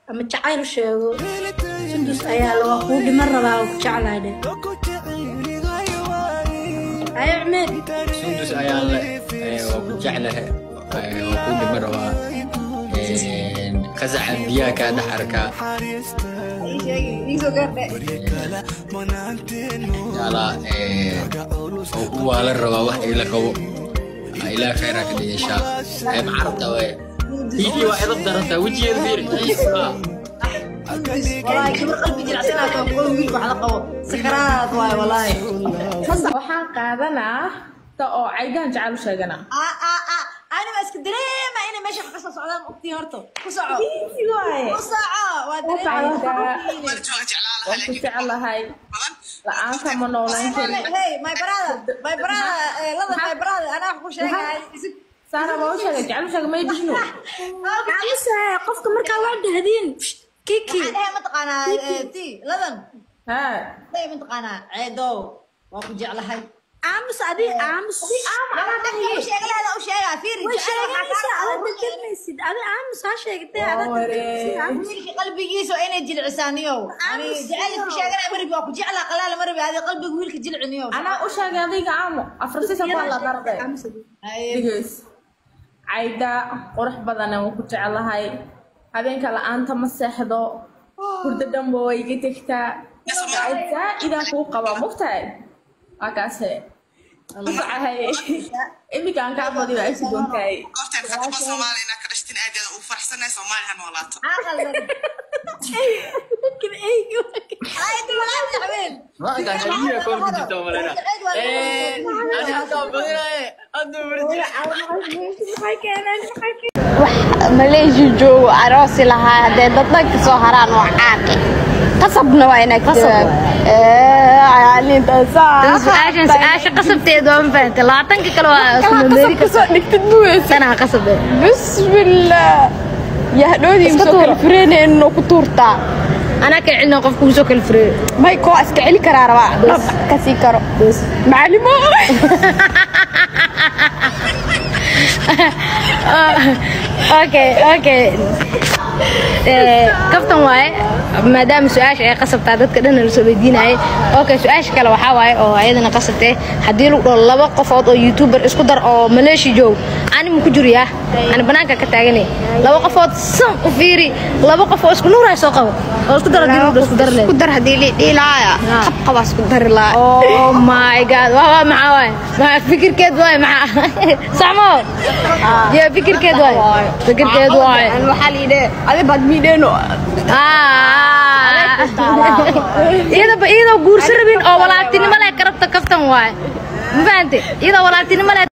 Ama jacayl u sheego. Sundus ayaa la waa kuu dhiman rabaa oo ku jeclahay dheh. Ayo Cumeer. Sundus ayaa le, waa ku jeclahay, waa kuu dhiman rabaa, qasaca biyaha kaa dhex arkaa jeclaa oo ku waalan rabaa wax ila qabo. Ilaah khayraa ka dhiga insha Allah. Macarabta waye Kiki, waa edab darantaa, wejigeeda fiiri. Wallaahi gabar qalbi jilicsanaa taa, qol wiil wax la qabo sakaraad waaye wallaahi. Waxaan qaadanaa ta oo caydaan jecel u sheegana. Ani waa iska dareema inay meesha wax ka soo socdaan ogtiin. Horta ku soco. Easy waaye. Ku soco, waa dareema. Waan ku jecelahay, la-aanta ma noolaan karin. Hey my brother, my brother, ladan, my brother, anaa wax ku sheegay. Saara baa u sheegay, jecel u sheegay, may dhihno. Aamusa qofka markaa waa dhahdiin Kiki. Waxaan dhahay mataqaanaa ti ladan. Haa. Dhahay mataqaanaa ceedow waa ku jeclahay. Aamus adi, aamus. U sheega lahada, u sheegaa fiiri. Way sheeganaysaa, adaa dardarmaysid adi. Aamus ha sheegatay, adaa dardarmaysid, aamus. Wiilka qalbigiisa waa inay jilcisaaniyow. Ani jecel isku sheeganaya maribi, waa ku jeclaa qalaala maribi, adi qalbiga wiilka jilciniyow. Anaa u sheegay adiga aamo afrasiisa ku hadla darday. Aamus adi. Dhigeys cayda qurux badana, waan ku jecelahay, habeenka la-aanta ma seexdo, hurdo dhanba way iga tegtaa. Cayd saa-idaan kuu qabaa, mogtahay waa kaase usacahay iminka aan kaa badi waa arki doontahay. Goortaan khadaba Soomaali inaa ka dhashtin, aad aad ugu faraxsanahay. Soomaali ha noolaato. Kan eyga. Ma aqaan biyaha kool ku jirta malena. Ani hadda badinaye hadda marjira. Maxay keeneen? Maxay keeneen? Wax Malaysia joogo aroosi lahaa haddee dad dhan kasoo haraan oo caaqi qasabna waa inaa Qasab. Su-aashan su-aasha qasabteeda waa ma fahantay, 20-ka kale waa isku qasab meeri. Kasoo dhigtid buweysa. Tanaa qasabe. Bismillah yahdhoodii Iska soo kala tuuro. fureynayno ku tuurtaa. Anaa ka celino qofka uu soo kala fureeyo. May koo iska celi karaa rabaa dhab ka sii karo macalimo. Okay, kaftan waaye maadaama su-aasha ay qasabtaa dadka dhan la soo weydiinayay. Okay, su-aasha kale waxaa waaye oo ayadana qasabtee, haddii lagu dhaho laba qofood oo youtuber isku dar oo Malaysia joog, ani ma ku jiriyaa? Ani banaanka ka taaganay. Laba qofood san u fiiri, laba qof oo isku nuuraay soo qabo oo isku dar, haddii lagu dhaho isku dar isku leed. Dar haddii la dhihi lahaa qabqabaa isku dari lahaa. Oh my God, waa maxaa waaye? Maxaa fikirkeed waaye? Maxaa sax ma ya fikirkeed waaye, fikirkeed waaye. Waxaa la yidhi adi baad miidheeno. Ah. Iyadaba iyadoo guursan rabin oo walaaltinimo leh karabta, kaftan waaye, ma fahante? Iyadoo walaaltinimo leh.